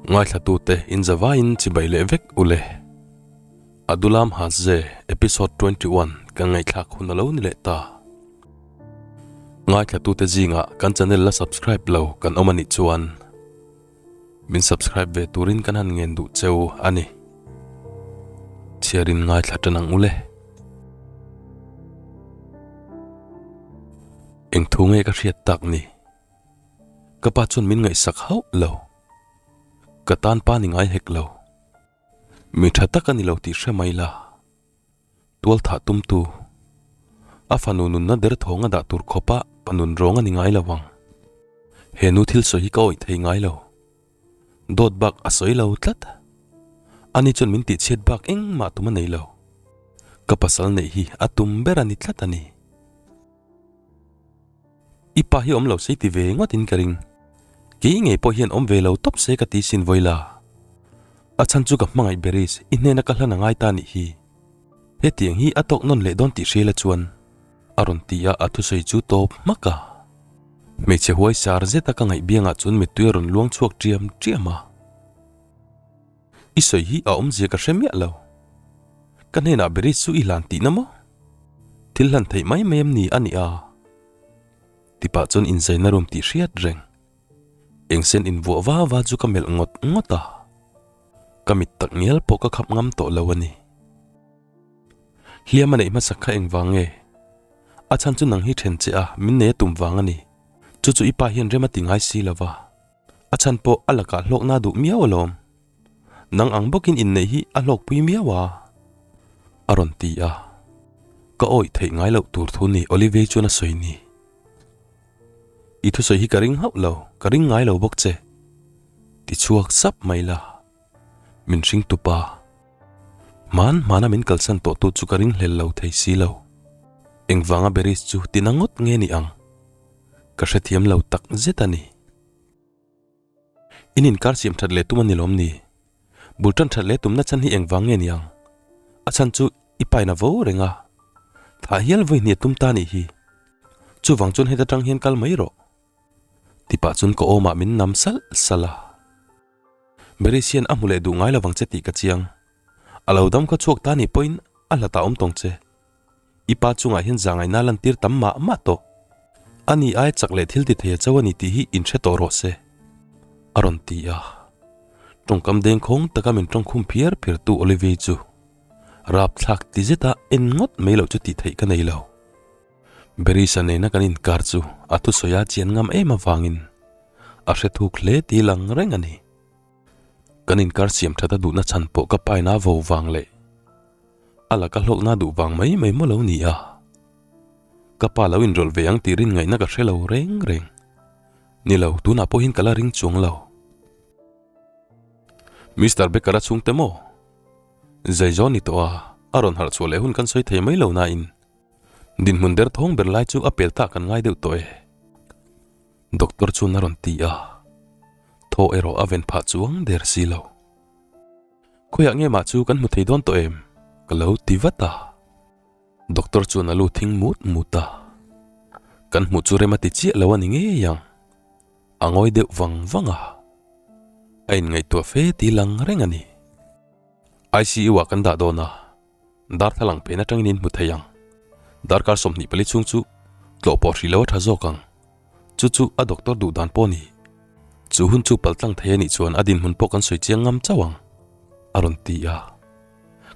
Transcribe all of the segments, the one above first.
Ngaithlatute in zavaiin chibai leh vek u le. Adulam Haze Episode 21 kan ngaihthlak hun a lo ni leh ta. Ngaithlatute zingah kan channel la subscribe lo kan awm a nih chuan min subscribe ve turin kan han ngen duh cheu a ni. Chhiarin ngaithla tan ang u le. Eng thu nge ka hriat tak ni? Ka pa chuan min ngaihsak hauh lo. Ka tan pa ni ngai hek lo. Mi tha tak a ni lo tih hre mai la. Tual thah tumtu. A fanu nunna der thawng a dah tur khawpa pa nun rawng a ni ngai lo ang. He nu thil sawi hi ka awih thei ngai lo. Dawt bak a sawi lo tlat. Ani chuan min tihchhiat bak engmah tum a nei lo. Ka pasal neih hi a tum ber a ni tlat a ni. I pa hi awm lo se i ti ve ngawt in ka ring. Kei ngei pawh hian awm ve lo tawp se ka ti sin Vawila. A chhan chu ka hmangaih Beris i hnena ka hlan a ngai ta nih hi. Hetiang hi a tawk nawn leh dawn tih hria la chuan a rawn ti a, a thusawi chu tawp hmak a. Hmeichhe huai sar zeta ka ngaih biangah chuan mittui a rawn luang chhuak ṭiam ṭiam a. I sawi hi a awmzia ka hre miah lo. Ka hnenah Beris chu i hlan tihna maw? Thil hlan theih mai mai em ni a nih a? Tipah chuan inzaina room tih hriat reng. Engsen invuah va va chu ka melh ngawt ngawt a. Ka mit tak ngial pawh ka khap ngam tawh lo a ni. Hliam a neih hmasak kha engvang nge? A chhan chu nang hi then che a, min nei a tum vang a ni. Chu chu i pa hian rem a ti ngai si lo va. A chhan pawh a lakah hlawkna duh miau alawm. Nang ang bawkin inneih hi a hlawkpui miau a, a rawn ti a. Ka awih theih ngai loh tur thu ni Olivia chuan a sawi ni. I thusawi hi ka ring hauh lo, ka ring ngai lo bawk che. Ti chhuak sap mai la. Min hring tupa. Hman hmana min kalsan tawh tu chu ka ring hlel lo thei si lo. Engvanga Beris chu tina ngawt nge ni ang? Ka hrethiam lo tak zet a ni. In inkar siam that leh tum a ni lawm ni? Bul tan that leh tumna chhan hi engvang nge ni ang? A chhan chu i pain a vo reng a. Thah hial vawi hniah tum ta nih hi. Chuvang chuan heta tang hian kal mai rawh. Tipah chuan ka awmah min nam salh salh a. Beris hian a hmu leh duh ngai lovang che tih ka chiang. A lo dam kha chhuak ta nih pawhin a hlatah awm tawng che. I pa chungah hian zahngaihna lantir tam mah mah tawh. Ani ai chak leh thil ti thei a cho a ni tih hi inhre tawh rawh se, a rawn ti a. Tawngkam dengkhawng taka min tawngkhum phiar phiartu Olivier chu rapthlak ti zeta en ngawt mai loh chu tih theih ka nei lo. Berisa nena kan inkar chu a thusawi a chian ngam em avangin a hre thuk hle tih lang reng a ni. Kan inkar siam that a duhna chhan pawh ka paina vo vang leh a laka hlawkna duh vang mai mai maw lo ni a. Ka pa lo inrawlh ve ang tih rin ngaihna ka hre lo reng reng. Ni lo, tunah pawhin ka la ring chuang lo. Mister Becker a chhungte maw? Zai zawn ni tawh a, a rawn harh chhuah leh hun kan sawi thei mai lo nain dinhmun der thawng ber lai chu a pel ta kan ngai deuh tawh e. Doctor chuan a rawn ti a, thaw erawh a ven phah chuang der si lo. Khawiah nge mah chu kan hmu thei dawn tawh em? Ka lo ti vat a. Doctor chuan a lu thing mut mut a. Kan hmuh chu rem a ti chiah lo a ni ngei ang. A ngawi deuh vang vang a. A inngaihtuah fe ti lang reng a ni. ICU ah kan dah dawn a. Darthlalang phen atangin in hmu thei ang. Darkar 24 chhung chu tlawh pawh hrih lo a tha zawk ang. Chu chu a doctor duh dan pawh a ni. Chu hun chu paltlang thei a nih chuan a dinhmun pawh kan sawi chiang ngam chauh ang, a rawn ti a.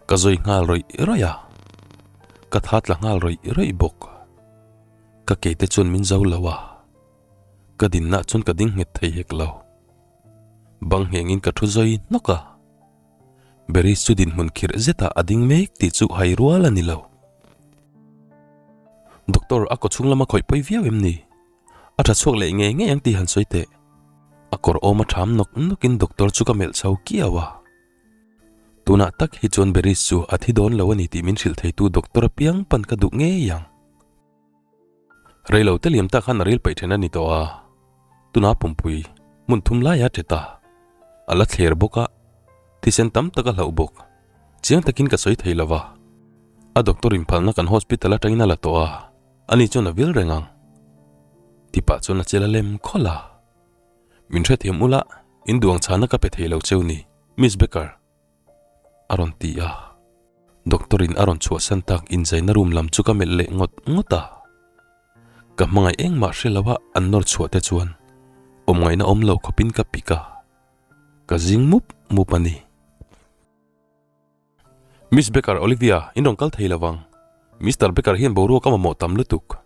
Ka zawi nghal rawih rawih a. Ka tha tla nghal rawih rawih bawk. Ka keite chuan min zo lo a. Ka dinna chuan ka ding nghet thei hek lo. Bang nghengin ka thu zawi hnawk a. Beris chu dinhmun khirh zetah a ding mek tih chu hai rual a ni lo. Doctor, a kawchhung lama khawih pawi viau em ni? A tha chhuak leh ngei ngei ang tih han sawi teh. A kawr awm a tham nawk nawkin doctor chu ka melh chho kiau a. Tunah tak hi chuan Beris chu a thi dawn lo a ni tih min hrilh theitu doctor apiang pan ka duh ngei ang. Reilo te liam tak khan a ril peih then a ni tawh a, tuna pumpui hmun thum lai a ṭet a, a la thler bawk a, thisen tam tak a hlauh bawk. Chiang takin ka sawi thei lo va, a doctor inphalna kan hospital atangin a la tawh a, ani chuan a vil reng ang. Tipah chuan a chel a lem khawlh a, Min hrethiam ula, In duang chhana ka pe thei lo cheu ni, Miss Becker. A rawn ti a. Doctor in a rawn chhuahsan tak inzaina room lam chu ka melh leh ngawt ngawt a. Ka hmangaih engmah hre lo a an nawr chhuah te chuan awm ngaihna awm lo khawpin ka pik a. Ka zing mup mup a ni. Miss Becker, Olivia, in rawn kal thei lo vang. Mister Becker hian boruak a mamawh tam lutuk.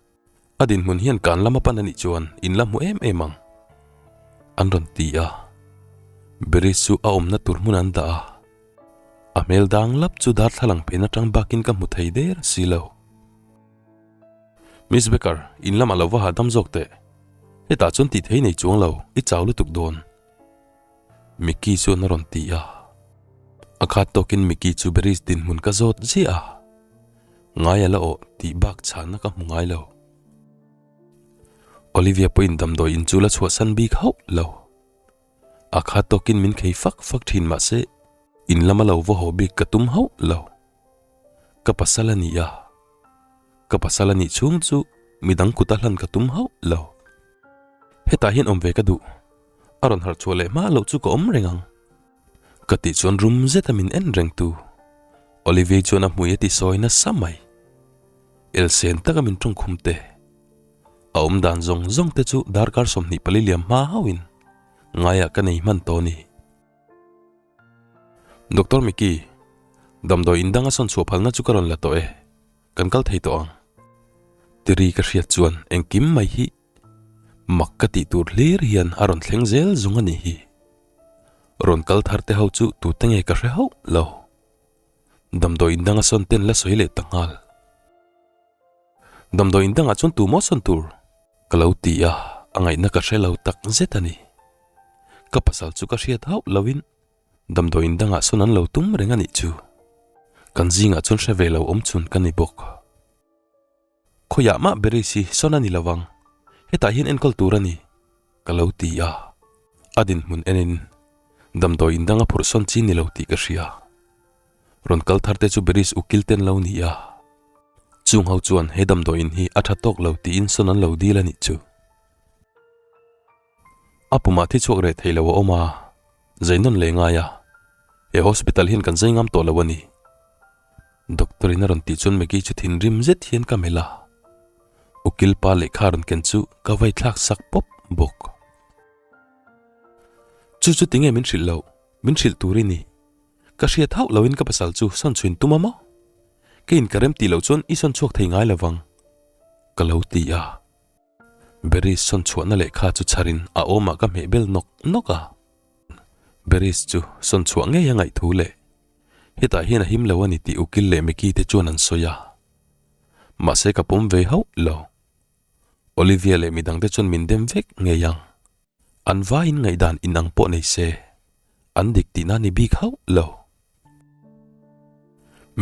A dinhmun hian kan lama pan a nih chuan in la hmu em em ang. An rawn ti a. Beris chu a awmna tur hmun an dah a. A hmel dang lap chu darthlalang phen atang bakin ka hmu thei der si lo. Miss Becker, in lamah lo va hahdam zawk teh. Hetah chuan tih thei nei chuang lo, i chau lutuk dawn. Mickey chuan a rawn ti a. A khat tawkin Mickey chu Beris dinhmun ka zawt ziah a. Ngai a la awh tih bak chhanna ka hmu ngai lo. Olivia pawhin damdawi in chu la chhuahsan bik hauh lo. A khat tawkin min khei fak fak thin mahse in lama lo va haw bik ka tum hauh lo. Ka pasal a ni a. Ka pasal a nih chhung chu midang kuta hlan ka tum hauh lo. Hetah hian awm ve ka duh. A rawn harh chhuah leh hma loh chu ka awm reng ang. Ka tih chuan rum zeta min en reng tu. Olivier chuan a hmui a ti sawi nasa mai. Elsen taka min tawng khum te. A awm dan zawng zawng te chu darkar 24 liam hma hauhin ngaiah ka nei hman tawh a ni. Doctor Mickey, damdawi in danga sawn chhuah phalna chu ka rawn la tawh e. Kan kal thei tawh ang. Tiri ka hriat chuan engkim mai hi mak ka tih tur hlir hian a rawn thleng zel zung a nih hi. Rawn kal thar te ho chu tute nge ka hre hauh lo. Damdawi in danga sawn ten la sawi leh ta nghal. Damdawi in dangah chuan tu maw sawn tur? Ka lo ti a, a ngaihna ka hre lo tak zet a ni. Ka pasal chu ka hriat hauh loin damdawi in dangah sawn an lo tum reng a nih chu. Kan zingah chuan hre ve lo awm chhun ka ni bawk. Khawiah mah Beris hi sawn a ni lo vang, hetah hian enkawl tur a ni, ka lo ti a. A dinhmun enin damdawi in danga phurh sawn chi ni lo tih ka hria. Rawn kal thar te chu Beris ukil ten lo ni a. Chung ho chuan he damdawi in hi a tha tawk lo tiin sawn an lo dil a nih chu. A pumah thi chhuak reh thei lo a awm a, zai nawn leh ngai a, he hospital hian kan zai ngam tawh lo a ni. Doctor in a rawn tih chuan Maggie chu thinrim zet hian ka melh a, ukil pa lehkha rawn ken chu ka vai thlak sak pawp bawk. Chu chu tinge min hrilh loh, min hrilh tur i ni. Ka hriat hauh loin ka pasal chu sawn chhuin tum a maw? Keiin ka rem tih loh chuan i sawn chhuak thei ngai lovang, ka lo ti a. Beris sawn chhuahna lehkha chu chharin a awmah ka hmeh bel nawk nawk a. Beris chu sawn chhuah ngei a ngaih thu leh hetah hian a him lo a ni tih Ukil leh Mickey te chuan an sawi a. Mahse ka pawm ve hauh lo. Olivia leh midang te chuan min dem vek ngei ang. An vaiin ngaihdan inang pawh nei se, an dik tihna ni bik hauh lo.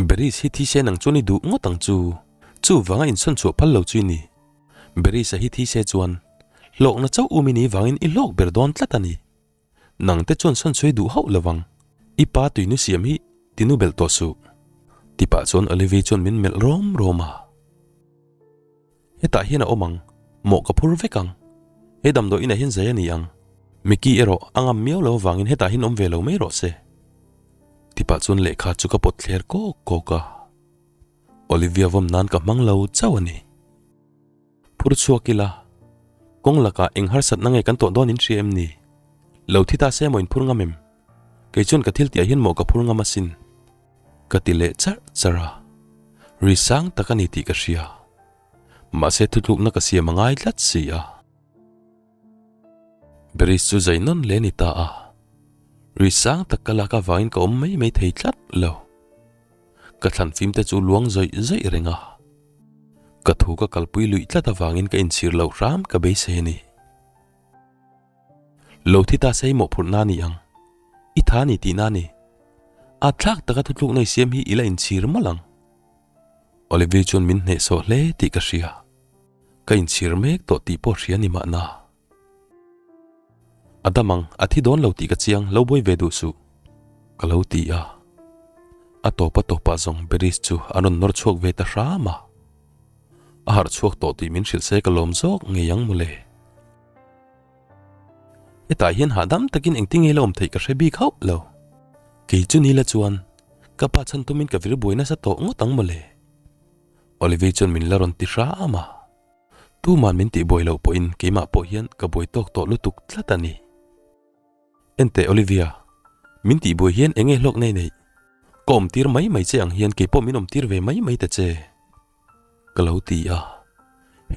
Beris hi thi se nang chuan i duh ngawt ang chu. Chuvanga insawn chhuah phal lo chu i ni. Beris-a hi thi se chuan hlawkna chauh um i nih vangin i hlawk ber dawn tlat a ni. Nang te chuan sawn chhui duh hauh lo vang. I pa tuinu siam hi tinu belh tawh suh. Tipah chuan Olivia chuan min melh rawm rawm a. Hetah hian a awm ang, mawh ka phur vek ang. He damdawi inah hian zai a ni ang. Mickey erawh a ngam miau lo avangin hetah hian awm ve lo mai rawh se. Tipah chuan lehkha chu ka pawt thler kawk kawk a. Olivia vawm nan ka hmang lo chauh a ni. Phur chhuak ila, kawng lakah eng harsatna nge kan tawh dawn in hria em ni? Lo thi ta se maw in phur ngam em? Kei chuan ka thil tihah hian mawh ka phur ngam asin. Ka ti leh charh charh a, ri sang tak a ni tih ka hria. Mahse thutlukna ka siam a ngai tlat si a. Beris chu zai nawn leh a ni ta a, ri sang tak ka lak avangin ka awm mai mai thei tlat lo. Ka thlan fim te chu luang zawih zawih reng a, ka thu ka kalpui luih tlat avangin ka inchhir loh hram ka beisei a ni. Lo thi ta se i mawhphurhna a ni ang. I tha a ni tihna a ni. A thlak taka thutlukna i siam hi i la inchhir mawlh ang. Olivia chuan min hnehsawh hle tih ka hria. Ka inchhir mek tawh tih pawh hria ni mahna. A dam ang, a thi dawn lo tih ka chiang, lo buai ve duh suh. Ka lo ti a. A tawp a tawpah zawng Beris chu a rawn nawr chhuak ve ta hram a. A harh chhuak tawh tih min hrilh se ka lawm zawk ngei ang mawle. Hetah hian hahdam takin engtin nge la awm theih ka hre bik hauh lo. Kei chu ni la chuan ka pa chhan tumin ka vir buai nasa tawh ngawt ang mawle. Olivia chuan min la rawn ti hram a. Tuman min tih buai loh pawhin keimah pawh hian ka buai tawk tawh lutuk tlat a ni. Enteh Olivia, min tih buai hian enge hlawk nei neih? Ka awm tir mai mai che ang hian keipawh min awm tir ve mai mai ta che. Ka lo ti a,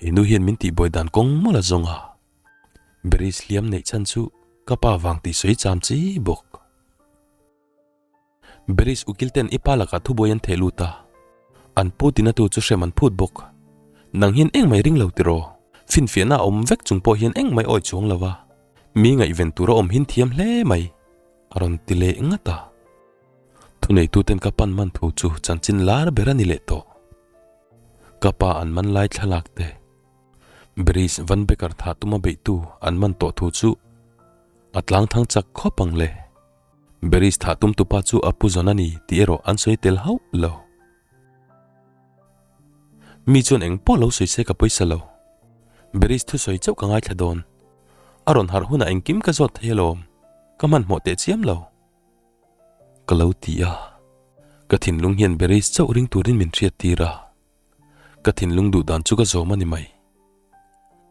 he nu hian min tih buai dan kawng mawlh a zawng a. Beris hliam neih chhan chu ka pa vang tih sawi cham chi bawk. Beris ukil ten i pa lakah thubuai an theh lut a, an pu tinatu chu hrem an phut bawk. Nang hian engmai ring lo tiraw? Finfiahna a awm vek chung pawh hian engmai awi chuang lo a, mi ngaihven tur a awm hin thiam hle mai, a rawn ti leh ngat a. Thuneituten ka pan man thu chu chanchin lar ber a ni leh tawh. Ka pa an man lai thlalak te, Beris Van Becker thah tuma beihtu an man tawh thu chu a tlang thang chak khawp ang le. Beris thah tum tupa chu a pu zawn a ni tih erawh an sawi tel hauh lo. Mi chuan eng pawh lo sawi se ka pawisa lo. Beris thusawi chauh ka ngaithla dawn. A rawn harh hunah engkim ka zawt thei alawm. Ka hmanhmawh teh chiam lo. Ka lo ti a. Ka thinlung hian Beris chauh ring turin min hriat tir a. Ka thinlung duh dan chu ka zawm a ni mai.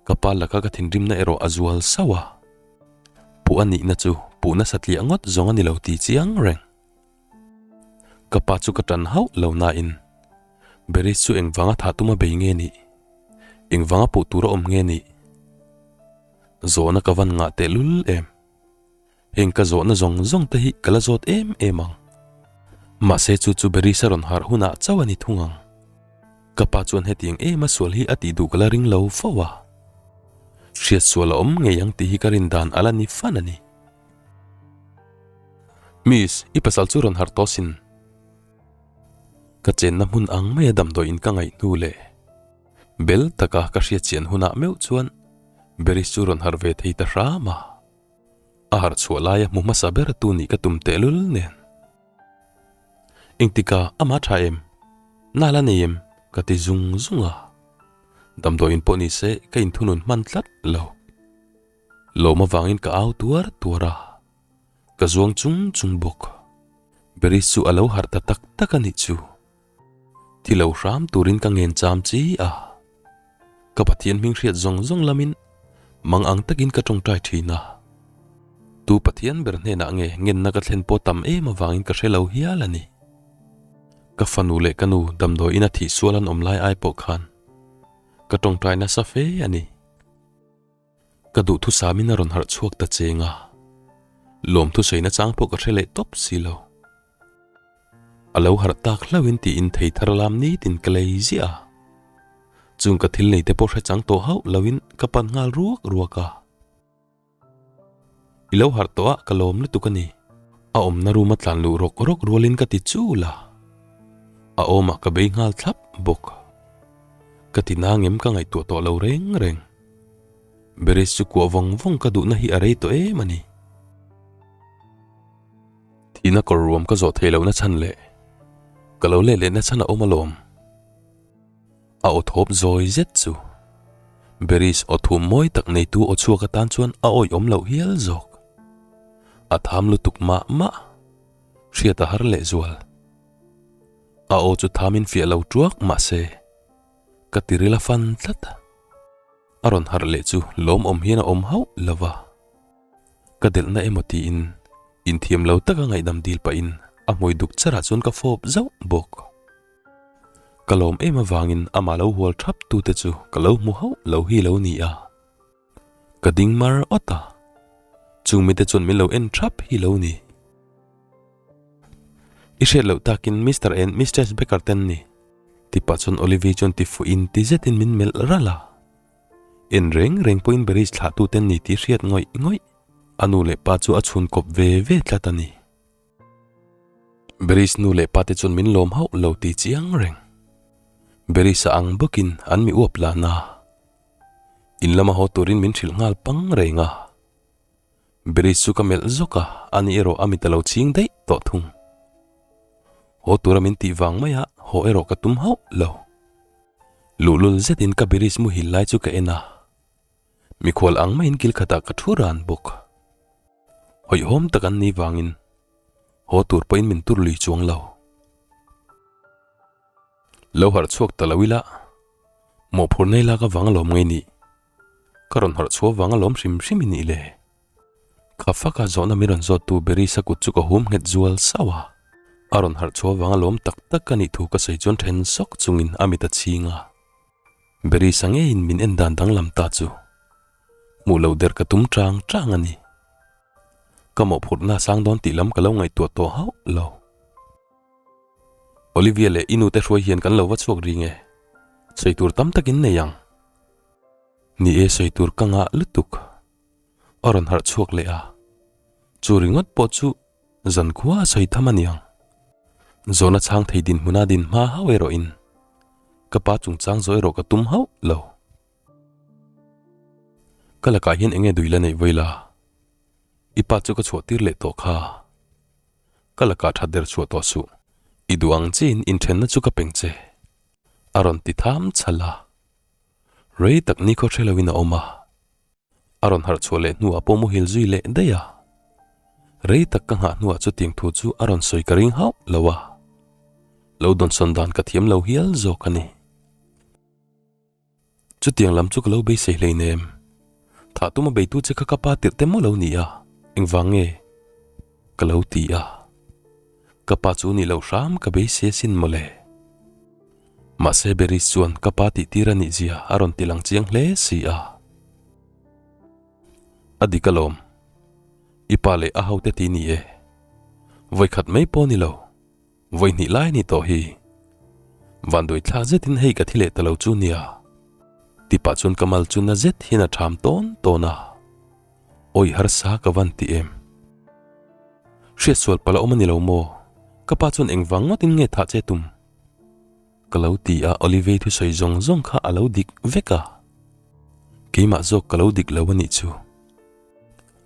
Ka pa laka ka thinrimna erawh a zual sauh a. Puh a nihna chu puh nasa tliah ngawt zawng a ni lo ti chiang reng. Ka pa chu ka tan hauh lo nain Beris chu engvanga thah tuma bei nge nih? Engvanga puh tura awm nge nih? Zawhna ka van ngah tehlul em? Heng ka zawhna zawng zawng te hi ka la zawt em em ang. Mahse chu chu Beris a rawn harh hunah chauh a ni thung ang. Ka pa chuan hetiang em a sual hi a tih duh ka la ring lo fo a. Hriat sual a awm ngei ang tih hi ka rin dan a la ni fan a ni. Miss, i pasal chu rawn harh tawh sin. Ka chenna hmun ang maia damdawiin ka ngaih hnu leh bel taka ka hriat chian hunah meuh chuan Beris chu rawn harh ve thei ta hram a. A harh chhuah laia hmu hmasa ber tu nih ka tum tehlul nen. Engtika amah tha em? Na la nei em? Ka ti zung zung a. Damdawiin pawh ni se ka inthunun hman tlat lo. Lawm avangin ka au tuar tuar a, ka zuang chung chung bawk. Beris chu a lo harh ta tak tak a nih chu. Thi lo hram turin ka ngen cham chi a. Ka Pathian hming hriat zawng zawng lamin mang ang takin ka tawngtai thin a. Tu Pathian ber hnenah nge ngenna ka thlen pawh tam em avangin ka hre lo hial a ni. Ka fanu leh ka nu damdawiin a thih sual an awm lai ai pawh khan ka tawngtai nasa fe a ni. Ka duhthusamin a rawn harh chhuak ta cheng a, lawmthu sawi nachang pawh ka hre leh tawp si lo. A lo harh tak hlauhin tiin thei thar lam nitin ka lei ziah a. Chung ka thil nei te pawh hre chang tawh hauh loin ka pan nghal ruak ruak a. I lo harh tawh a ka lawm lutuk a ni. A awmna room a tlan luh rawk rawk rualin ka ti chul a. A awmah ka bei nghal thlap bawk. Ka ti nangem ka ngaihtuah tawh lo reng reng. Beris chu kuah vawng vawng ka duhna hi a rei tawh em a ni. Thihna kawr ruam ka zawh theih lohna chhan leh ka lo let lehna chhan a awm alawm. A aw thawp zawi zet chu Beris aw thum mawi tak neitu aw chhuak atan chuan a awih awm loh hial zawk. A tham lutuk mah mah, hriat a har lehzual. A aw chu thamin fiah lo tuak mah se ka tiril a fan tlat. A rawn harh leh chu lawmawm hian a awm hauh lo va. Ka delhna emaw tiin inthiam lo taka ngaihdam dil pahin a hmui duk charah chuan ka fawp zauh bawk. Ka lawm em avangin amah lo hual thap tute chu ka lo hmu hauh lo hi lo ni a. Ka ding mar awt a, chung mite chuan min lo en thap hi lo ni. I hriat loh takin Mister and Mistress Baker ten ni. Ti pah chuan Olivia chuan ti fuh in ti zetin min melh ralh a. En reng reng pawhin Berries thlahtu ten ni tih hriat ngawih ngawih a nu leh pa chu a chhun kawp ve ve tlat a ni. Berries nu leh pa te chuan min lawm hauh lo ti chiang reng. Berries a ang bawkin an mi uap lan a. In lama haw turin min hrilh nghal pang reng a. Berries chu ka melh zawk a, ani erawh a mit a lo ching daih tawh thung. Haw tura min tih vang mai a, haw erawh ka tum hauh lo. Luhlul zetin ka Berries muhil lai chu ka en a, mikhual ang maiin kil khatah ka thu ran bawk. Hawihhawm tak an nih vangin haw tur pawhin min tur lui chuang lo. Lo harh chhuak ta lo ila, mawhphur nei lak avang alawm ngei nih. Ka rawn harh chhuah vang alawm hrim hrim i nih le. Kha faka zawhna min rawn zawttu Berisa kut chu ka hum nghet zual sauh a. A rawn harh chhuah vang alawm tak tak ka nih thu ka sawi chuan then sawk chungin a mit a chhing a. Berisa ngeiin min en dan danglam ta chu hmuh loh der ka tum chang chang a ni. Ka mawhphurhna a sang dawn tih lam ka lo ngaihtuah tawh hauh lo. Olivia leh i nute hruai hian kan lo va chhuak ring e. Sawi tur tam takin nei ang. Ni e sawi tur ka ngah lutuk. A rawn harh chhuak leh a. Chu ringawt pawh chu zan khua a sawi tham a niang. Zawhna chhang thei dinhmuna din hma hauh erawhin ka pa chungchang zawh erawh ka tum hauh lo. Ka lakah hian enge dui la neih vawi la? I pa chu ka chhuah tir leh tawh kha. Ka lakah that der chhuah tawh suh. I duh ang chiin inthenna chu ka peng che. A rawn ti tham chhal a. Rei tak ni khaw hre loin a awm a. A rawn harh chhuah leh hnuah pawh muhil zui leh daih a. Rei tak ka nghah hnuah chutiang thu chu a rawn sawi ka ring hauh lo a. Lo dawnsawn dan ka thiam lo hial zawk a ni. Chutiang lam chu ka lo beisei hleinem. Thah tuma beitu che kha ka pa tirh te maw lo ni a, engvang nge? Ka lo ti a. Ka pa chu nih loh hram ka beisei asin mawle. Mahse Beris chuan ka pa tih tir a nih zia a rawn ti lang chiang hle si a. A dik alawm. I pa leh a hote ti ni e. Vawikhat mai pawh ni lo. Vawi hnih lai a ni tawh hi. Vanduai thlak zetin hei ka thi leh ta lo chu nia. Tipah chuan ka mal chu na zet hian a ṭham tawn tawn a. Awi harsa ka van ti em. Hriatsual palh a awm a ni lo maw? Ka pa chuan engvang ngawtin nge thah che tum? Ka lo ti a, Olivei thusawi zawng zawng kha a lo dik vek a. Keimah zawk ka lo dik lo a nih chu.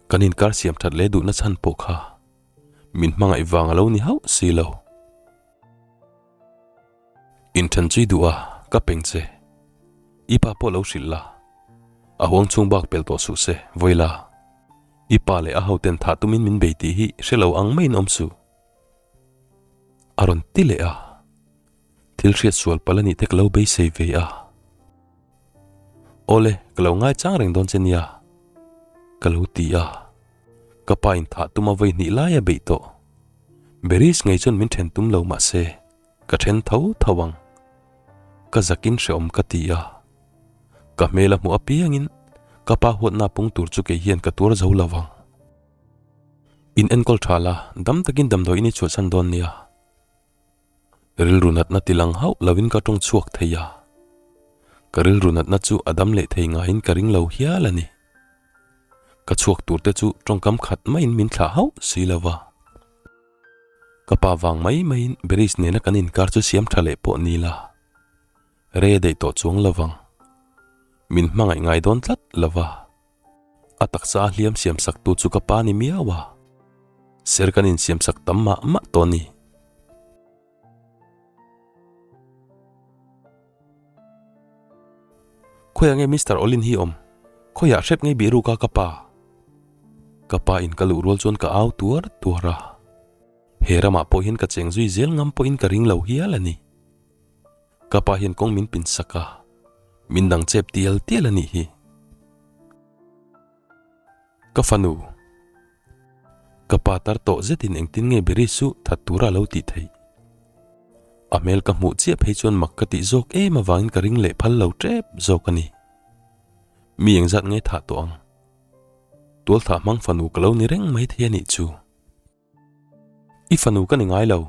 Kan inkar siam ṭhat leh duhna chhan pawh kha. Min hmangaih vang a lo ni hauh si lo. Inthen chui duh a, ka peng che. I pa pawh lo hrilh la. A huang chhung bak pel tawh suh se, vawi la. I pa leh a hoten thah tumin min bei tih hi hre lo ang maiin awm suh. A rawn ti leh a. Thil hriat sual palh a nih te ka lo beisei ve a. Awle, ka lo ngaichang reng dawn che nia, ka lo ti a. Ka pa in thah tum a vawi hnih lai a beih tawh. Beris ngei chuan min then tum lo mah se, ka then tho tho ang. Ka zakin hreawm ka ti a. Ka hmel a hmuh apiangin ka pa huatna pung tur chu kei hian ka tuar zo lo vang. In enkawl tha la, dam takin damdawiin i chhuahchhan dawn nia. Rilru natna ti lang hauh lovin ka tawng chhuak thei a, ka rilru natna chu a dam leh thei ngaiin ka ring lo hial a ni. Ka chhuak tur te chu tawngkam khat maiin min thlah hauh si lo va. Ka pa vang mai maiin Beris nena kan inkar chu siam tha leh pawh ni la, re daih tawh chuang lo vang. Min hmangaih ngai dawn tlat lo va. A taksa a hliam siam sak tu chu ka pa ni miau a, ser kan insiam sak tam mah mah tawh a ni. Khawiah nge Mister Olin hi awm? Khawiah hrep ngei bih ruk a ka pa? Ka pa in ka luh rual chuan ka au tuar tuar a. He ramah pawh hian ka cheng zui zel ngam pawhin ka ring lo hial a ni. Ka pa hian kawng min pin sak a, min dang chep tial tial a nih hi. Ka fanu. Ka pa tar tawh zetin engtin nge Beri chu that tura a lo tih theih? A hmel ka hmuh chiah phei chuan mak ka tih zawk em avangin ka ring leh phal lo tep zawk a ni. Mi engzat nge thah tawh ang? Tualthah hmang fanu ka lo ni reng mai thei a nih chu. I fanu ka ni ngai lo,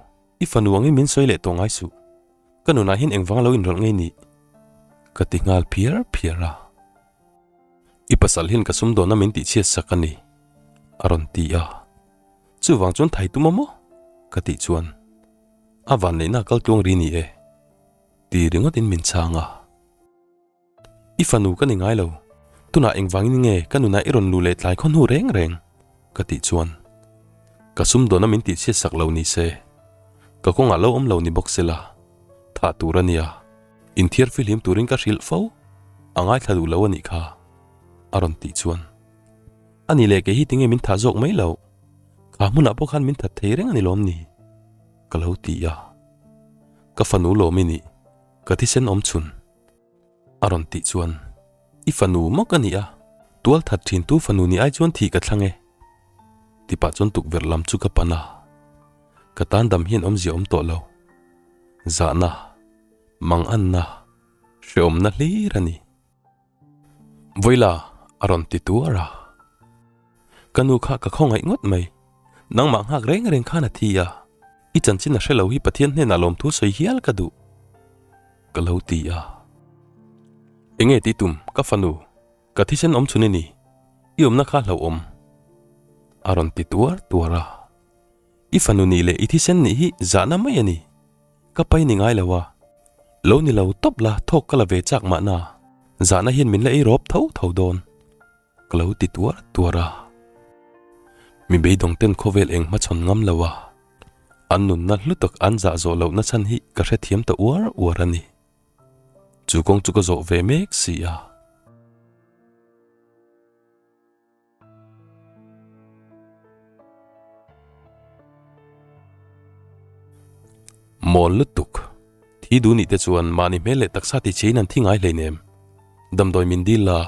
i fanu angin min sawi leh tawh ngai suh. Ka nunah hian engvang lo inrawlh ngei nih? Ka ti nghal phiar phiar a. I pasal hian ka sumdawnna min tihchhiat sak a ni, a rawn ti a. Chuvang chuan thai tum a maw? Ka tih chuan, A vanneihna kal tluang ri ni e, ti ringawtin min chhang a. I fanu ka ni ngai lo, tunah engvangin nge ka nunah i rawn luh leh tlai khaw hnu reng reng? ka tih chuan ka sumdawnna min tihchhiat sak lo ni se, ka kawngah lo awm lo ni bawk sela, thah tur a nia, inthiar fihlim turin ka hrilh fo, a ngaithla duh lo a nih kha, a rawn tih chuan. A ni leh kei hi tinge min thah zawk mai loh? Kha hmunah pawh khan min that thei reng a ni lawm ni? Ka lo ti a. Ka fanu lawm i nih, ka thisen awm chhun. A rawn tih chuan, I fanu maw ka nih a, tual that thin tu fanu nih ai chuan thih ka thlang e. Ti pah chuan tukverh lam chu ka pan a. Ka tan dam hian awmzia awm tawh lo. Zahna, manganna, hrehawmna hlir a ni. Vawila a rawn ti tuar a. Ka nu kha ka khawngaih ngawt mai. Nangmah nghak reng reng khan a thi a. I chanchin a hre lo hi Pathian hnenah lawmthu sawi hial ka duh. Ka lo ti a. Enge ti tum, ka fanu, ka thisen awm chhun i ni. I awmna kha hlauhawm. A rawn ti tuar tuar a. I fanu nih leh i thisen nih hi zahna mai a ni. Ka pai ni ngai lo a. Lo ni lo tawp la thawk ka la ve chak mahna. Zahna hian min la ei rawp tho tho dawn. Ka lo ti tuar tuar a. Mi beidawng ten khawvel eng hmachhawn ngam lo a. An nunna hlu tak an zah zawh lohna chhan hi ka hrethiam ta uar uar a ni. Chu kawng chu ka zawh ve mek si a. Mawl lutuk. Thi duh nih te chuan mahni hmel leh taksa ti chhe in an thi ngai hleinem. Damdawi min dil la.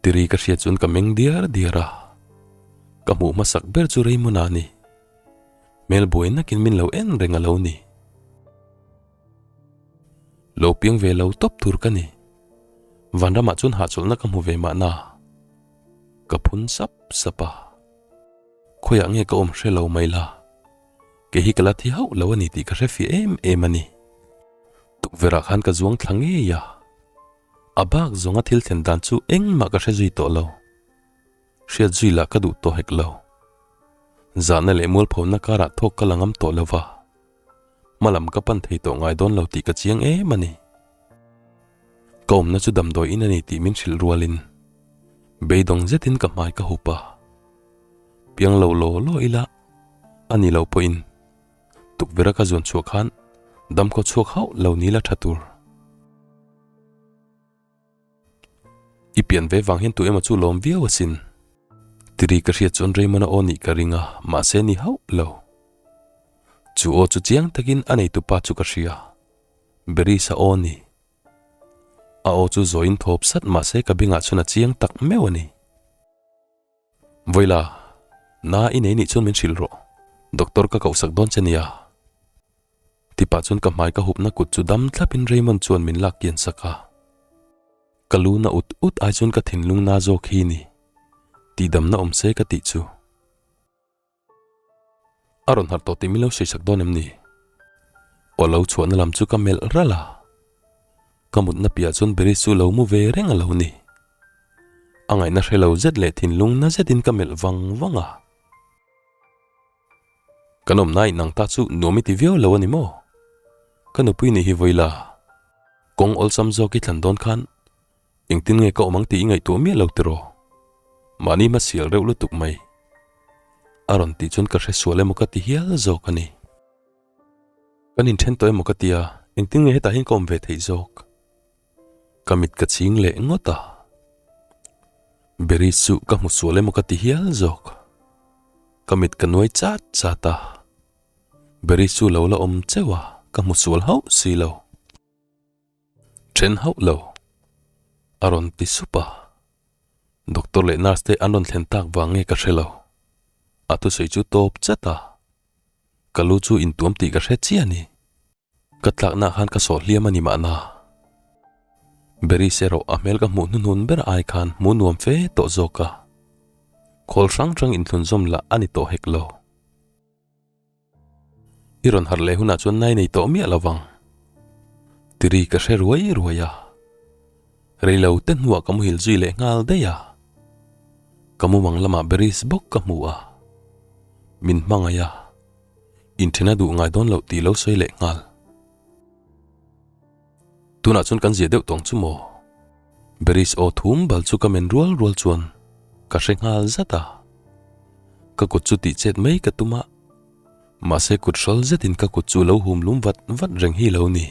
Tiri ka hriat chuan ka meng diar diar a. Ka hmuh hmasak ber chu Raymond-a a ni. Hmel buai nakin min lo en reng a lo ni. Lo piang ve lo tawp tur ka ni. Vanramah chuan hahchawlhna ka hmu ve mahna. Ka phun sap sap a. Khawiah nge ka awm hre lo mai la. Kei hi ka la thi hauh lo a ni tih ka hre fiah em em a ni. Tukverhah khan ka zuang thla ngei a. A bak zawnga thil thlen dan chu engmah ka hre zui tawh lo. Hriat zui lah ka duh tawh hek lo. Zahna leh mualphona karah thawk ka la ngam tawh lo va. Hmalam ka pan thei tawh ngai dawn lo tih ka chiang em a ni. Ka awmna chu damdawi in a ni tih min hrilh rualin beidawng zetin ka hmai ka hup a. Piang lo law law ila a ni lo pawhin tukverh a ka zuan chhuah khan damkhaw chhuak hauh lo ni la tha tur. I pian ve vang hian tu emaw chu lawm viau asin. Tiri ka hriat chuan Raymond-a aw nih ka ring a, mahse ni hauh lo. Chu aw chu chiang takin a neitupa chu ka hria. Berisa aw ni. A aw chu zawiin thawp sat mahse ka bengah chuan a chiang tak meuh a ni. Vawila, na i nei nih chuan min hrilh rawh. Doctor ka kohsak dawn che nia. Tipah chuan ka hmai ka hupna kut chu dam thlapin Raymond chuan min lak kian sak a. Ka lu na ut ut ai chuan ka thinlung na zawk hi ni. Tihdamna awm se ka tih chu. A rawn harh tawh tih min lo sawi sak dawn em ni? Aw lo chhuahna lam chu ka melh ralh a. Ka mutna piah chuan Beris chu lo mu ve reng a lo ni. A ngaihna hre lo zet leh thinlung na zetin ka melh vang vang a. Kan awmna inang ta chu nuam i ti viau lo a ni maw? Ka nupui nih hi vawi la. Kawng awlsam zawk i thlan dawn khan Engtin nge ka awm ang tih i ngaihtuah miah lo tiraw? Mahni hma sial reuh lutuk mai. A rawn tih chuan ka hre sual emaw ka ti hial zawk a ni. Kan inthen tawh emaw ka ti a, engtin nge hetah hian ka awm ve theih zawk? Ka mit ka ching leh ngawt a. Berry chu ka hmu sual emaw ka ti hial zawk. Ka mit ka nuai chat chat a. Berry chu lo la awm cheuh a, ka hmu sual hauh si lo. Then hauh lo, a rawn ti sup a. Doctor leh nurse te an rawn thlen tak vang nge ka hre lo. A thusawi chu tawp chat a. Ka lu chu intuam tih ka hre chiah a ni. Ka tlakna khan ka sawh hliam a ni mahna. Beris erawh a hmel ka hmuh hnuhnun ber ai khan hmuh nuam fe tawh zawk a. Khawl hrang hrang inthlunzawm lah a ni tawh hek lo. I rawn harh leh hunah chuan nai nei tawh miah lo vang. Tiri ka hre ruai ruai a. Rei lo te hnuah ka muhil zui leh nghal daih a. Ka mumang lamah Beris bawk ka hmu a. Min hmangaih a. Inthena duh ngai dawn loh tih lo sawi leh nghal. Tunah chuan kan zia deuh tawng chu maw? Beris aw thum bal chu ka men rual rual chuan ka hre nghal zat a. Ka kut chu tih chet mai ka tum a. Mahse kut hrawl zetin ka kut chu lo hum lum vat vat reng hi lo ni.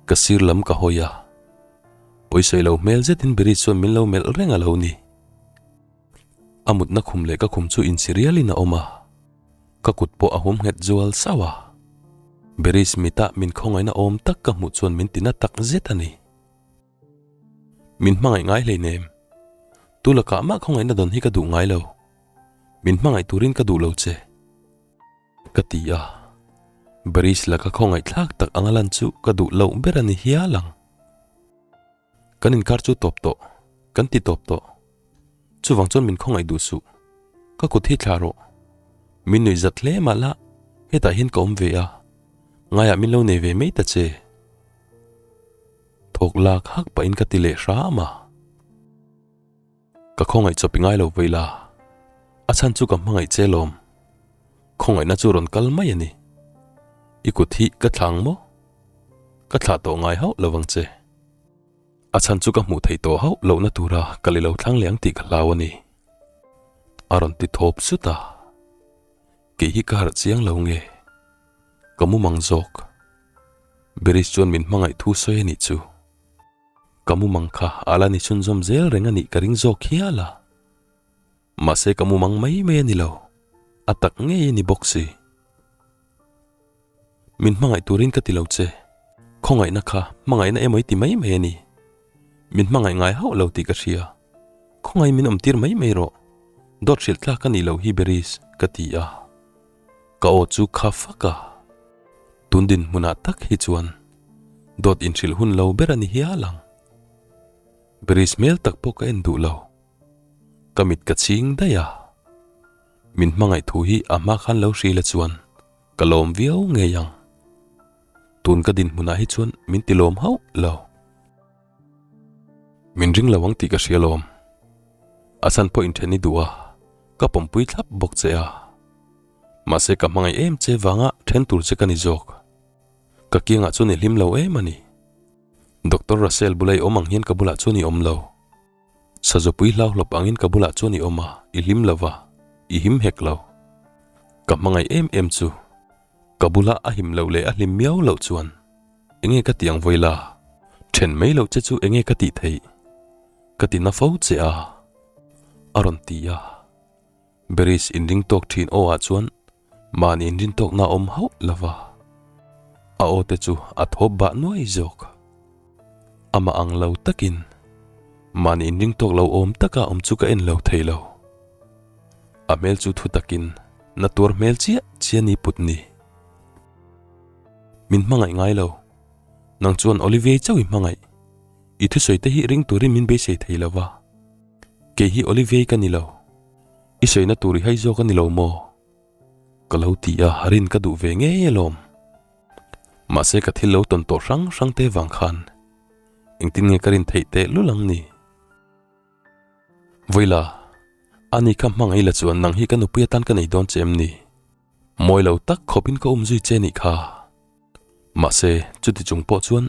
Ka sir lam ka hawi a. Pawisawi lo hmel zetin Beris chuan min lo melh reng a lo ni. A mutna khum leh ka khum chu insi rialin a awm a, ka kut pawh a hum nghet zual sauh a. Beris mitah min khawngaihna awm tak ka hmuh chuan min tina tak zet a ni. Min hmangaih ngai hleinem. Tu lakah mah khawngaihna dawn hi ka duh ngai lo. Min hmangaih turin ka duh lo che. Ka ti a. Beris laka khawngaih thlak tak anga lan chu ka duh loh ber a ni hial ang. Kan inkar chu tawp tawh. Kan ti tawp tawh. Chuvang chuan min khawngaih duh suh. Ka kut hi thla rawh. Min nuih zat hle mah la, hetah hian ka awm ve a. Ngaiah min lo nei ve mai ta che. Thawk lak hak pahin ka ti leh hram a. Ka khawngaih chawp i ngai lo vei la, a chhan chu ka hmangaih che lawm. Khawngaihna chu rawn kal mai a ni. I kut hi ka thla ang maw? Ka thlah tawh ngai hauh lo vang che. A chhan chu ka hmuh theih tawh hauh lohna tura kal i lo thlang leh ang tih ka hlau a ni. A rawn ti thawp zut a. Kei hi ka harh chiang lo nge? Ka mumang zawk. Beris chuan min hmangaih thu sawi a nih chu. Ka mumang kha a la ni chhunzawm zel reng a nih ka ring zawk hial a. Mahse ka mumang mai mai a ni lo, a tak ngei a ni bawk si. Min hmangaih turin ka ti lo che, khawngaihna kha hmangaihna emaw i ti mai mai a ni. Min hmangaih ngai hauh lo tih ka hria, khawngaih min awmtir mai mai rawh, dawt hrilh tlak a nih loh hi Beris, ka ti a. Ka aw chu kha fak a, tun dinhmunah tak hi chuan dawt inhrilh hun lo ber a ni hial ang. Beris hmel tak pawh ka en duh lo, ka mit ka chhing daih a, min hmangaih thu hi a hma khan lo hril a chuan ka lawm viau ngei ang. Tun ka dinhmunah hi chuan min ti lawm hauh lo. Min ring lo ang tih ka hria lawm. A chhan pawh inthen i duh a, ka pawmpui thlap bawk che a. Mahse ka hmangaih em che vanga then tur che ka ni zawk. Ka kiangah chuan i hlim lo em a ni. Doctor Russell bula i awm ang hian ka bulah chuan i awm lo. Sazupui hlauhlawp angin ka bulah chuan i awm a, i hlim lo va, i him hek lo. Ka hmangaih em em chu. Ka bula a him loh leh a hlim miau loh chuan enge ka tih ang vawi la? Then mai loh che chu enge ka tih theih? Ka ti na fo che a, a rawn ti a. Beris inring tawk thin aw ah chuan mahni inrin tawkna a awm hauh lo va, a aw te chu a thawp bah nuai zawk. Amah ang lo takin mahni inring tawk lo awm taka awm chu ka en lo thei lo. A hmel chu thu takin na tuar hmel chiah chiah ni put ni. Min hmangaih ngai lo, nang chuan Olivier chauh i hmangaih. I thusawi te hi ring turin min beisei thei lo va. Kei hi Olivier ka ni lo. I sawina tur i hai zawk a ni lo maw? Ka lo ti a, rin ka duh ve ngei alawm. Mahse ka thil lo tawn tawh hrang hrang te vang khan engtin nge ka rin theih teh lul ang ni? Vawila, ani kha hmangaih la chuan nang hi ka nupui atan ka nei dawn che em ni? Mawi lo tak khawpin ka um zui che nih kha. Mahse, chuti chung pawh chuan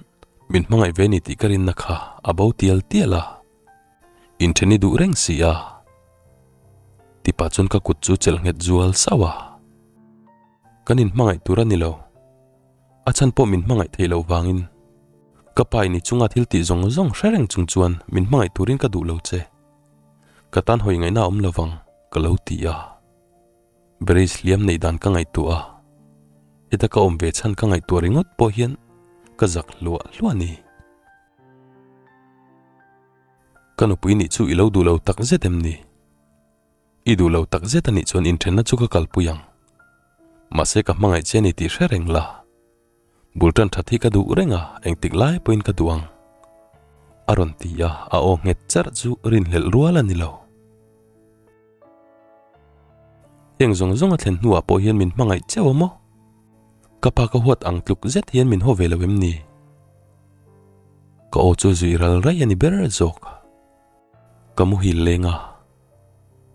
min hmangaih ve ni tih ka rinna kha a bo tial tial a. Inthen i duh reng si a. Tipa chuan ka kut chu chelh nghet zual sauh a. Kan inhmangaih tur a ni lo. A chhan pawh min hmangaih theih loh vangin ka pa in i chunga thil tih zawng zawng hre reng chung chuan min hmangaih turin ka duh lo che. Ka tan hawi ngaihna a awm lovang ka lo ti a. Bridge hliam neih dan ka ngaihtuah a, heta ka awm ve chhan ka ngaihtuah ringawt pawh hian ka zak hluah hluah a ni. Ka nupui nih chu i lo duh lo tak zet em ni? I duh lo tak zet a nih chuan inthenna chu ka kalpui ang. Mahse ka hmangaih che a ni tih hre reng la. Bul tan that hi ka duh reng a, engtik lai pawhin ka duh ang. A rawn ti a, a aw nghet charh chu rinhlelh rual a ni lo. Heng zawng zawng a thlen hnuah pawh hian min hmangaih cheu a maw? Ka pa ka huat ang tluk zet hian min haw ve lo em ni? Ka aw chu zui ral raih a ni ber zawk. Ka muhil leng a,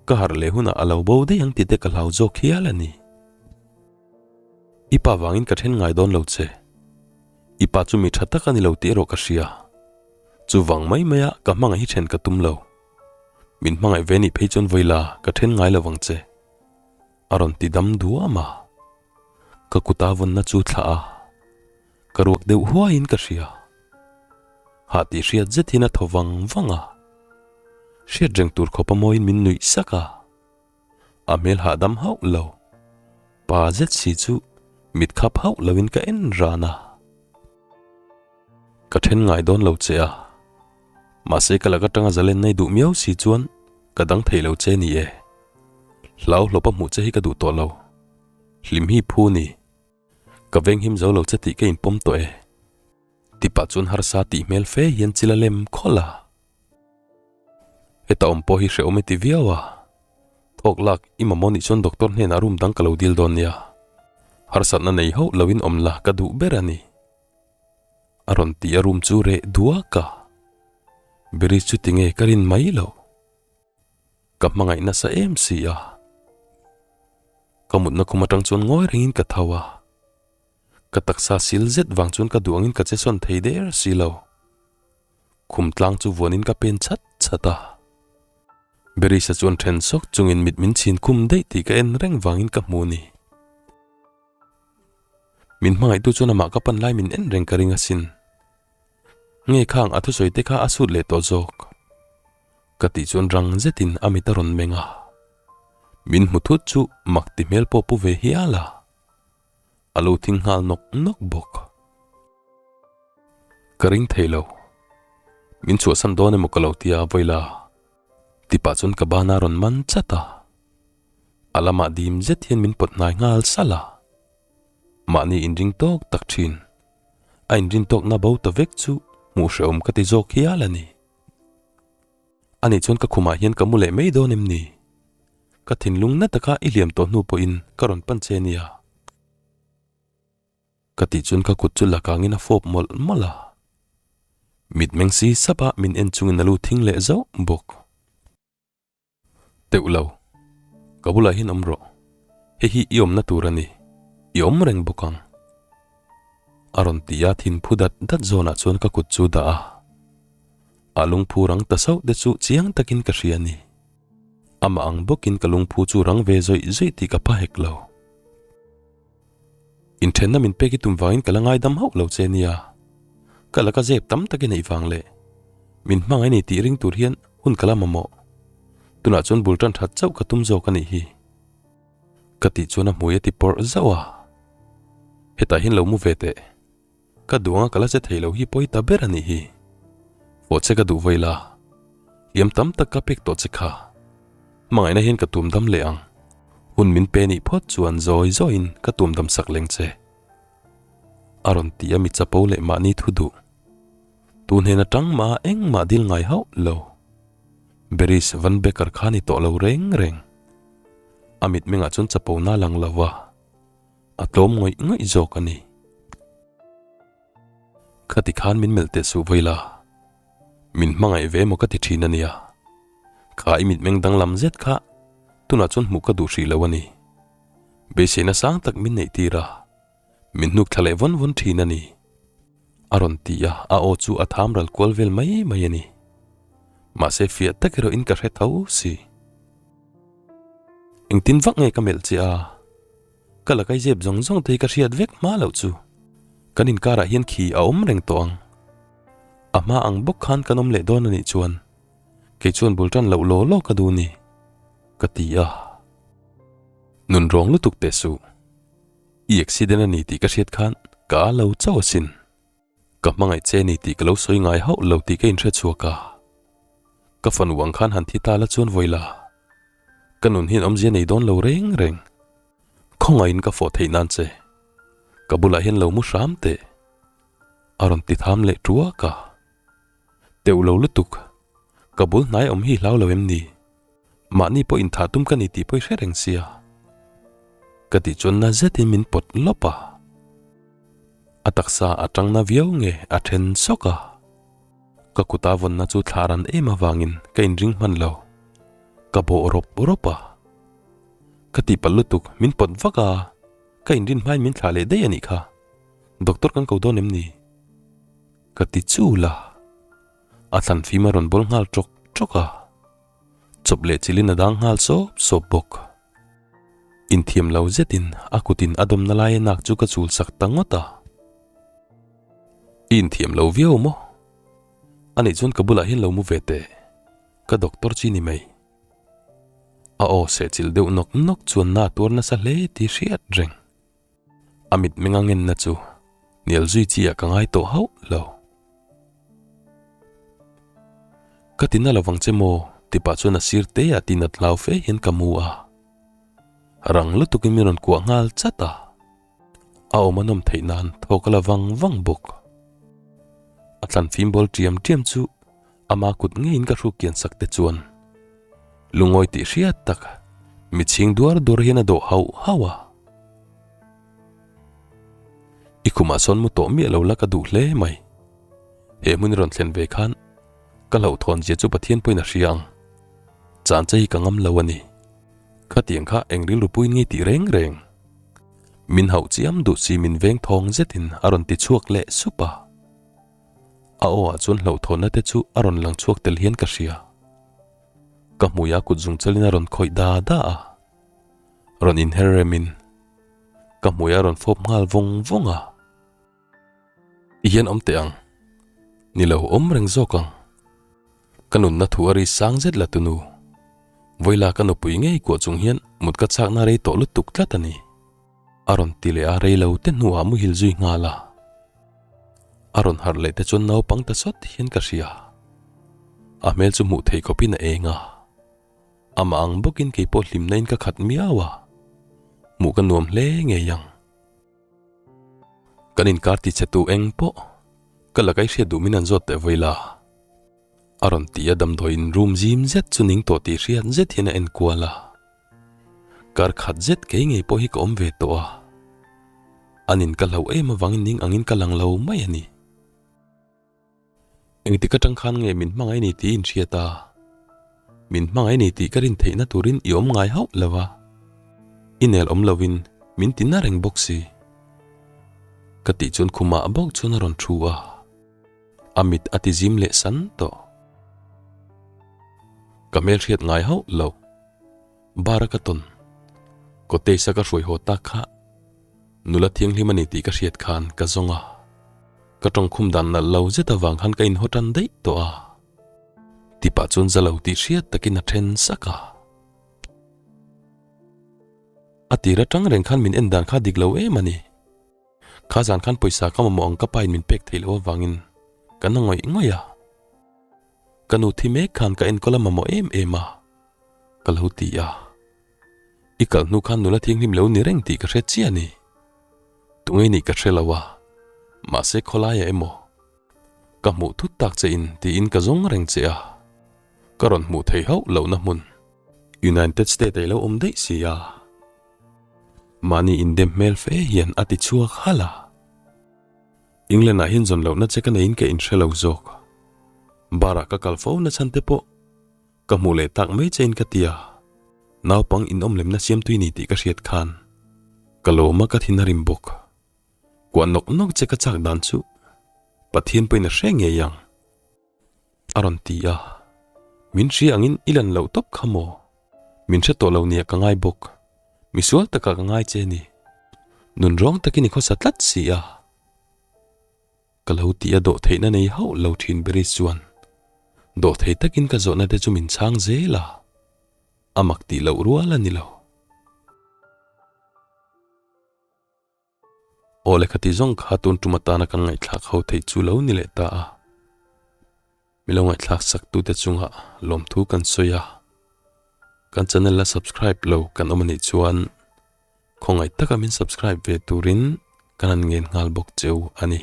ka harh leh hunah a lo bo daih ang tih te ka hlau zawk hial a ni. I pa vangin ka then ngai dawn lo che. I pa chu mi tha tak a ni lo tih erawh ka hria. Chuvang mai maia ka hmangaih hi then ka tum lo. Min hmangaih ve nih phei chuan vawi la ka then ngai lo vang che. A rawn ti dam duam a. Ka kuta vawnna chu thlah a. Ka ruak deuh huaiin ka hria. Hah tih hriat zet hian a thaw vang vang a. Hriat reng tur khawpa mawiin min nuih sak a. A hmel hahdam hauh lo. Pa zet si chu mit khap hauh loin ka en ran a. Ka then ngai dawn lo che a. Mahse ka lak atanga zalen nei duh miau si chuan ka dang thei lo che ni e. Hlau hlawpa hmuh che hi ka duh tawh lo. Hlim hi phu ni. Ka venghim zo lo che tih ka inpawm tawh e. Tipah chuan harsa tih hmel fe hian chil a lem khawlh a. Heta awm pawh hi hrehawm i ti viau a. Thawk lak i mamawh nih chuan doctor hnenah room dang ka lo dil dawn nia. Harsatna nei hauh loin awm la ka duh ber a ni. A rawn ti a room chu reh duak a. Berish chu tinge ka rin mai loh. Ka hmangaih nasa em si a. Ka mutna khum atang chuan ngawi rengin ka tho a. Ka taksa sil zet vang chuan ka duh angin ka che sawn thei der si lo. Khum tlang chu vuanin ka pen chat chat a. Berisa chuan then sawk chungin mit min chhin khum daih tih ka en reng vangin ka hmu ni. Min hmangaihtu chuan amah ka pan lai min en reng ka ring asin. Nge khang a thusawi te kha a sut leh tawh zawk. Ka tih chuan rang zetin a mit a rawn meng a. Min hmu thut chu mak ti hmel pawh pu ve hial a. A lo thing nghal nawk nawk bawk. Ka ring thei lo. Min chhuahsan dawn emaw ka lo ti a Vawila. Tipah chuan ka bana rawn man chat a. A lamah dim zet hian min pawt hnai nghal salh a. Mahni inring tawk tak thin. A inrin tawkna bo ta vek chu hmuh hrehawm ka ti zawk hial a ni. Ani chuan ka khumah hian ka mu leh mai dawn em ni? Ka thinlung na taka i hliam tawh hnu pawhin ka rawn pan che nia. Ka tih chuan ka kut chu la kangin a fawp mawlh mawlh a. Mitmeng si sap a min en chungin a lu thing leh zauh bawk. Teuh lo. Ka bulah hian awm rawh. Hei hi i awmna tur a ni. I awm reng bawk ang. A rawn ti a, thin phu dat dat zawnah chuan ka kut chu dah a. A lungphu rang ta sauh te chu chiang takin ka hria a ni. Amah ang bawkin ka lungphu chu rang ve zawih zawih tih ka pha hek lo. Inthenna min pek i tum vangin ka la ngaidam hauh lo che nia. Ka laka zep tam tak i neih vang leh min hmangaih ni tih ring tur hian hun ka la mamawh. Tunah chuan bul tan that chauh ka tum zawk a nih hi. Ka tih chuan a hmui a ti pawrh zauh a. Hetah hian lo mu ve teh. Ka duh anga ka la che thei lo hi pawi ta ber a nih hi. Fawh che ka duh vawi la. Hliam tam tak ka pek tawh che kha. Hmangaihna hian ka tum dam leh ang. Hun min pe nih phawt chuan zawi zawiin ka tum dam sak leng che. A rawn ti a mi chapo leh mahni thu duh. Tun hnen atang mah engmah dil ngai hauh lo. Beris Van Becker kha ni tawh lo reng reng. A mitmengah chuan chapo na lang lo va. A tlawm ngawih ngawih zawk a ni. Khati khan min melh teh suh vawi la. Min hmangaih ve emaw ka ti thin a nia. Kha i mitmeng danglam zet kha tunah chuan hmuh ka duh hrih lo a ni. Beiseina sang tak min neih tir a, min hnuk thla leh vawn vawn thin a ni. A rawn ti a, a aw chu a tham ral kual vel mai mai a ni. Mahse fiah tak erawhin ka hre tho si. Engtin vak nge ka melh che a? Ka la kai zep zawng zawng te hi ka hriat vek hma loh chu. Kan inkarah hian khi a awm reng tawh ang. A hma ang bawk khan kan awm leh dawn a nih chuan kei chuan bul tan loh law law ka duh ni, ka ti a. Nun rawng lutuk teh suh. I accident a ni tih ka hriat khan ka a lo chauh asin. Ka hmangaih che ni tih ka lo sawi ngai hauh lo tih ka inhre chhuak a. Ka fanu ang khan han thi ta la chuan vawi la. Ka nun hian awmzia nei dawn lo reng reng. Khawngaihin ka fawh theih nan che. Ka bulah hian lo mu hram teh. A rawn ti tham leh tuak a. Teuh lo lutuk. Ka bul hnai awm hi hlau lo em ni? Mahni pawh inthah tum ka ni tih pawh i hre reng sia. Ka tih chuan na zetin min pawt lawp a. A taksa a tang na viau nge a then sawk a. Ka kuta vawnna chu thlah ran em avangin ka inring hman lo. Ka bawh rawp rawp a. Ka tihpalh lutuk min pawt vak a, ka inrin hmain min thlah leh daih a nih kha. Doctor kan ko dawn em ni? Ka ti chul a. A thlan fim a rawn bawl nghal ṭawk ṭawk a. Chawp leh chilin a dang nghal sawp sawp bawk. Inthiam lo zetin a kutin a dawmna laia nak chu ka chul sak ta ngawt a. I inthiam lo viau maw? Anih chuan ka bulah hian lo mu ve teh. Ka doctor chi ni mai. A aw sehchilh deuh nawk nawk chuan na tuar nasa hle tih hriat reng. A mitmeng a ngenna chu hnial zui chi ah ka ngai tawh hauh lo. Ka ti na lovang che maw? ti pah chuan a sir te ah tinat hlau fe hian ka mu a. Rang lutukin min rawn kuah nghal chat a. A awm a nawm theih nan thaw ka la vang vang bawk. A thlan fim bawl ṭiam ṭiam chu ama kut ngeiin ka hruk kian sak te chuan lungawi tih hriat tak mitchhing duar duar hian a dawh hauh hauh a. I khumah sawn mu tawh miah lo la ka duh hle mai. He hmun i rawn thlen ve khan ka hlauhthawn zia chu Pathian pawhin a hria ang. Chan che hi ka ngam lo a ni. Khatiang kha eng rilru puiin ngei tih reng reng. Min hauh chiam duh si min veng thawng zetin a rawn ti chhuak leh sup a. A aw ah chuan hlauhthawnna te chu a rawn lang chhuak tel hian ka hria. Ka hmuiah kut zung chalin a rawn khawih da da a. Rawn inher remin ka hmuiah a rawn fawp nghal vawng vawng a. Ti hian awm teh ang. Ni lo awm reng zawk ang. Ka nunna thu a ri sang zet la tunu. Vawila ka nupui ngei kuah chung hian mut ka chakna rei tawh lutuk tlat a ni. A rawn ti leh a rei lo te hnuah muhil zui nghal a. A rawn harh leh te chuan naupang ta sawt hian ka hria. A hmel chu hmuh theih khawpin a eng a. Amah ang bawkin kei pawh hlimna in ka khat miau a. Hmuh ka nuam hle ngei ang. Kan inkar ti che tu eng pawh ka la kai hriat duh min an zawt teh vawi la. A rawn ti a damdawiin room zim zet chu ning tawh tih hriat zet hian a en kual a. Kar khat zet kei ngei pawh hi ka awm ve tawh a. An in ka hlauh em avangin ning angin ka lang lo mai a ni. Engtik atang khan nge min hmangaih ni tih inhriat a? Min hmangaih ni tih ka rin theihna turin i awm ngai hauh lo a. I nel awm lovin min ti na reng bawk si. Ka tih chuan khumah bawk chuan a rawn thu a. A mit a ti zim leh san tawh. Ka hmelhriat ngai hauh lo. Bar a ka tawn. Cottage a ka hruai haw tak kha nula thianghlim a ni tih ka hriat khan ka zawng a. Ka tawngkhum dan nalh lo zet avang khan ka inhaw tan daih tawh a. Tipah chuan za lo tih hriat takin a then sak a. A tir atang reng khan min en dan kha dik lo em a ni. Kha zan khan pawisa ka mamawh ang ka pain min pek theih loh avangin ka na ngawih ngawih a. Ka nu thi mek khan ka enkawl a mamawh em em a, ka lo ti a. I kal hnu khan nula thianghlim lo ni reng tih ka hre chiah a ni. Tunge nih ka hre lo a, mahse khawlaiah emaw ka hmuh thut tak che in tiin ka zawng reng che a, ka rawn hmuh thei hauh lohna hmun United State ah i lo awm daih si a. Mahni indem hmel fe hian a ti chhuak halh a. England ah hian zawn lohna che ka neiin ka inhre lo zawk. Bar ah ka kal fo na chhan te pawh ka hmuh leh tak mai che in ka ti a, naupang in awm lemna siamtui ni tih ka hriat khan ka lawm a ka thin a rim bawk. Kuah nawk nawk che ka chak dan chu Pathian pawhin a hre ngei ang. A rawn ti a, min hria angin i lan loh tawp kha maw? Min hre tawh lo nia ka ngai bawk, misual takah ka ngai che ni. Nun rawng takin i khawsa tlat si a. Ka lo ti a dawh theihna nei hauh lo thin Beris chuan dawh thei takin ka zawhna te chu min chhang zel a, a mak tih loh rual a ni lo. Aw le khati zawng kha tun tum atana kan ngaihthlak ho theih chu lo ni leh ta a. Milo ngaihthlak sak tute chungah lawmthu kan sawi a. Kan channel la subscribe lo kan awm anih chuan khawngaih taka min subscribe ve turin kan han ngen nghal bawk cheu a ni.